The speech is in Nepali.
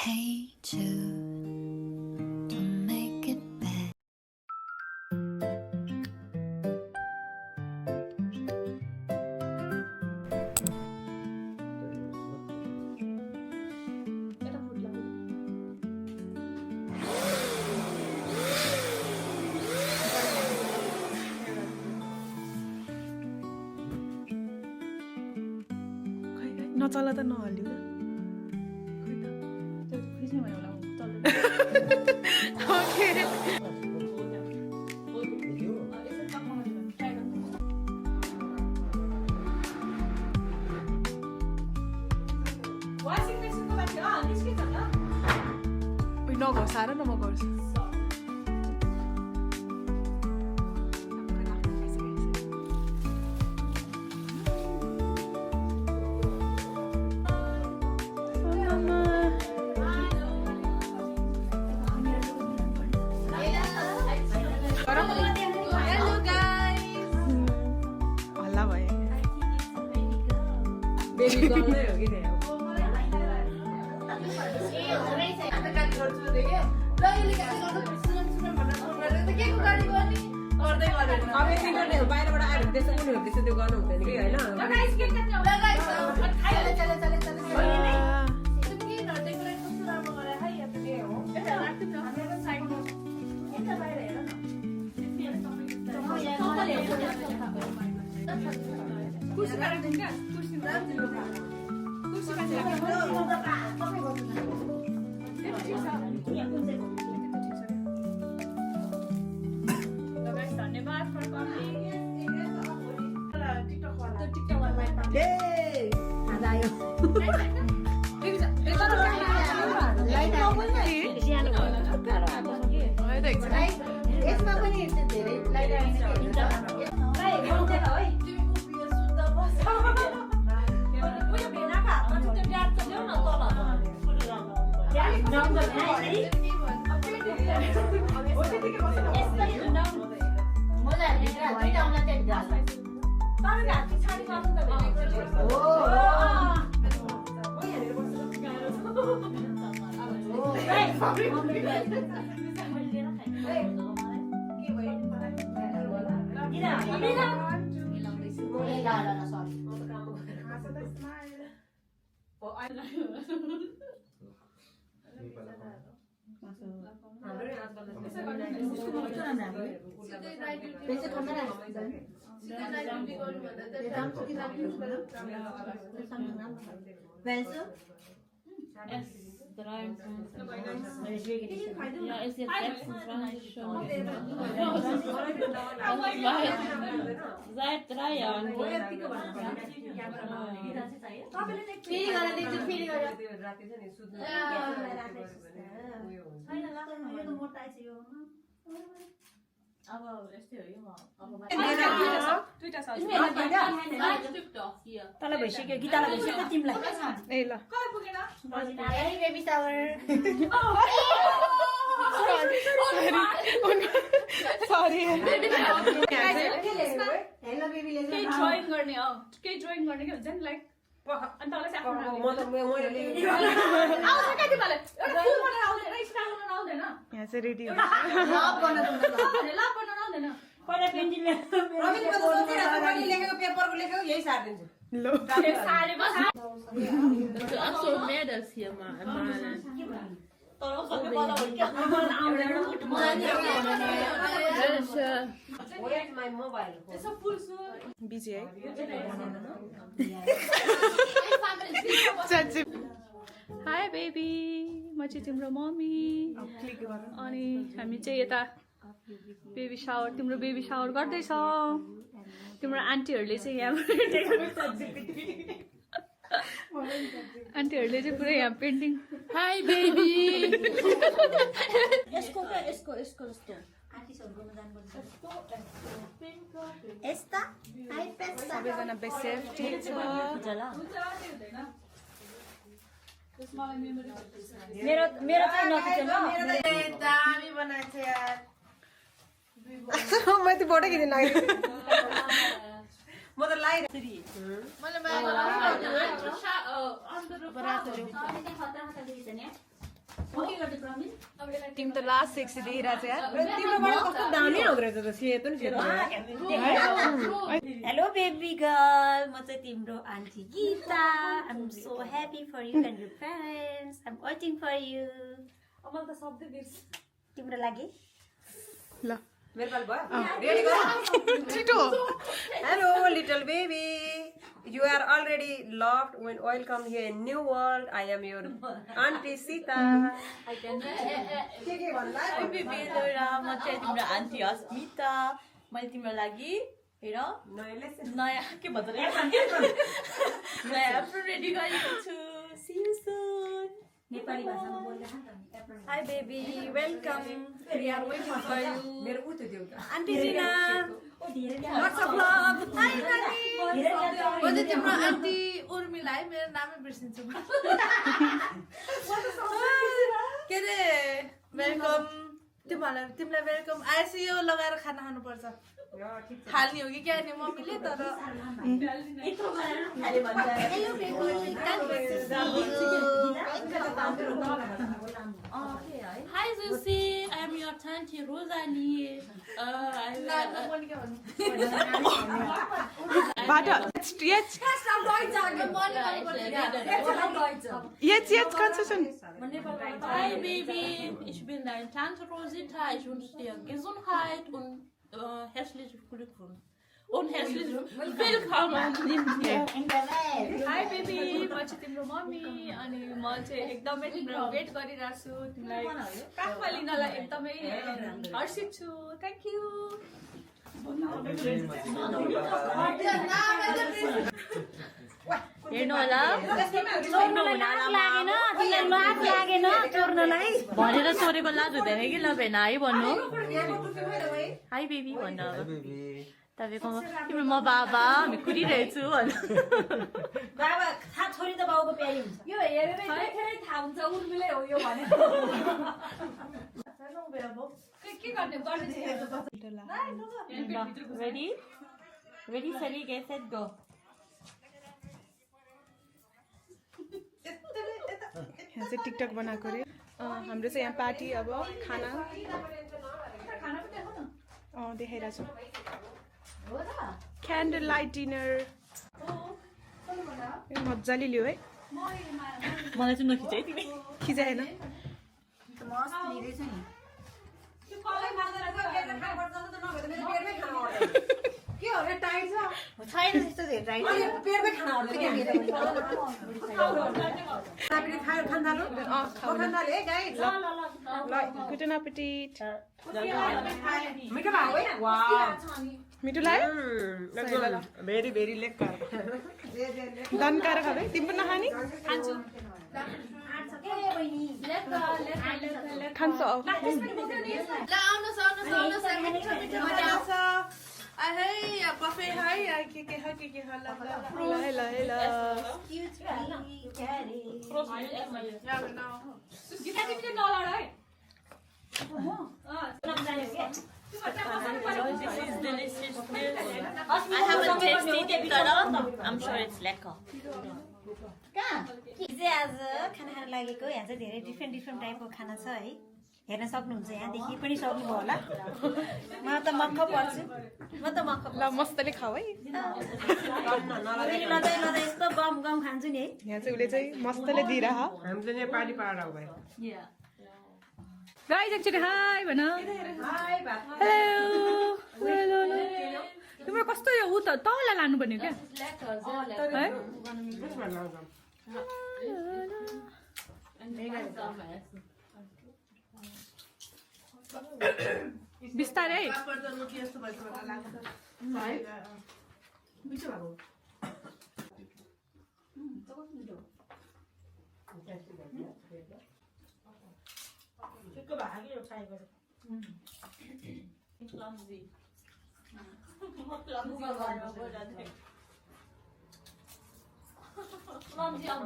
Hey Jude, don't make it bad. नचला त नहल्यो नघोसाएर न म गर्छु हल्ला भयो बाहिरबाट आयो भने त्यस्तो कुनै त्यस्तो त्यो गर्नु हुँदैन कि यसमा पनि धेरै Ja, ist jetzt 26 schon. Seit 3 Jahren. Aber ist ja immer. तँलाई भइसक्यो गीतालाई भइसक्यो तिमीलाई ए ल बेबी सावर सरी हेलो बेबीले केही ड्राइङ गर्ने के हुन्छ नि लाइक अनि तँलाई चाहिँ आफ्नो आउँछ क्या तिमीलाई एउटा फुल बनाएर आउँदैन स्टाइल बनाउन आउँदैन यहाँ चाहिँ रेडी लभ गर्न लाभ बनाउन आउँदैन पहिला पेन्टिङले लेखेको पेपरको लेखेको यही सारिदिन्छु ल सारेमा Ach so, Mädels hier malen. Where's my mobile phone? त्यसो फुल सो बिजी है हाई बेबी म चाहिँ तिम्रो मम्मी अनि हामी चाहिँ यता बेबी सावर तिम्रो बेबी सावर गर्दैछौँ तिम्रो आन्टीहरूले चाहिँ यहाँ आन्टीहरूले चाहिँ पुरै यहाँ पेन्टिङ Hi, Baby! यसको क्या यसको जस्तो यस्ता सबैजना बेसेफ ठिक छ मेरो मेरो चाहिँ नखिच्नु दामी बनाएको छ यार मैं तो फोटो खिच्न लाग्यो म त लाइ मलाई तिमी त लास्ट सेक्सी देखिरहेको छ यार तिम्रोबाट कस्तो दामी हो रहेछ त सेतो नि सेतो हेलो बेबी गर्ल म चाहिँ तिम्रो aunty Geeta I am so happy for you and your parents I am waiting for you मैले त शब्दै बिर्स तिम्रो लागि ल मेरो पाल भयो रेडी गर छिटो Hello, little baby. You are already loved when welcome here in new world. I am your auntie Sita. Baby दोरा म चाहिँ तिम्रो आन्टी अस्मिता मैले तिम्रो लागि हेर नयाँ के भन्छ नयाँ एप्रोन रेडी गरेको छु सी यू सुन नेपाली भाषामा बोल्दा hi baby welcome we are waiting for you मेरो उ त्यो त aunty Jina What's up love hi म चाहिँ तिम्रो आन्टी उर्मिला है मेरो नामै बिर्सिन्छु के अरे वेलकम तिमीलाई वेलकम आएपछि यो लगाएर खाना खानुपर्छ हाल्ने हो कि क्या नि मम्मीले तर Hi Susie, I am your auntie Rosalie. Jetzt kannst du schon. Hi Baby, ich bin deine Tante Rosita. Ich wünsche dir Gesundheit und herzlichen Glückwunsch. Und herzlich willkommen hier. High baby म चाहिँ तिम्रो मम्मी अनि म चाहिँ एकदमै तिम्रो वेट गरिरहेको छु तिमीलाई काखमा लिनलाई एकदमै हर्षित छु थ्याङ्क यू हेर्नु होला भनेर चोरेको लाज हुँदैन कि नभएन है भन्नु हाई बेबी भन्नु तपाईँको तिम्रो म बाबा हामी कुरिरहेछु भन्नु बाबा छोरी त बाउको प्यारी हुन्छ यो हेरेर थाहा हुन्छ उर्मिलै हो यो भने के गर्ने ready ready sorry get set go यहाँ चाहिँ टिकटक बनाएको अरे हाम्रो चाहिँ यहाँ पार्टी अब खाना देखाइरहेको छु क्यान्डल लाइट डिनर मजाले लियो है मलाई चाहिँ नखिच है तिमी खिचाएन के हो रे टाइट छ छैन त्यस्तो राइट पेटमै खाना हट्छ के मेरो खान्दालो खान्दाले है गाइस ल गुड एपिटिट मिठो भयो है वाउ मिठो लाग्यो भेरी भेरी लेक्कर दन्काएर खाँदै तिमी पनि नखाने खान्छ I haven't tasted it, but I'm sure it's lekker. आज खाना खान लागेको यहाँ चाहिँ धेरै डिफ्रेन्ट टाइपको खाना छ है हेर्न सक्नुहुन्छ यहाँदेखि पनि सक्नुभयो होला म त मक्ख पर्छु ल मस्तले खाऊ है लदै यस्तो गम खान्छु नि है यहाँ चाहिँ उसले चाहिँ मस्तले दिइरह हामी चाहिँ नेपाली पाडा हो भाइ गाइस एकचोटि हाई भन हेलो तिम्रो कस्तो यो उ त तल लानुपर्ने हो क्या है बिस्तारै Clumsy of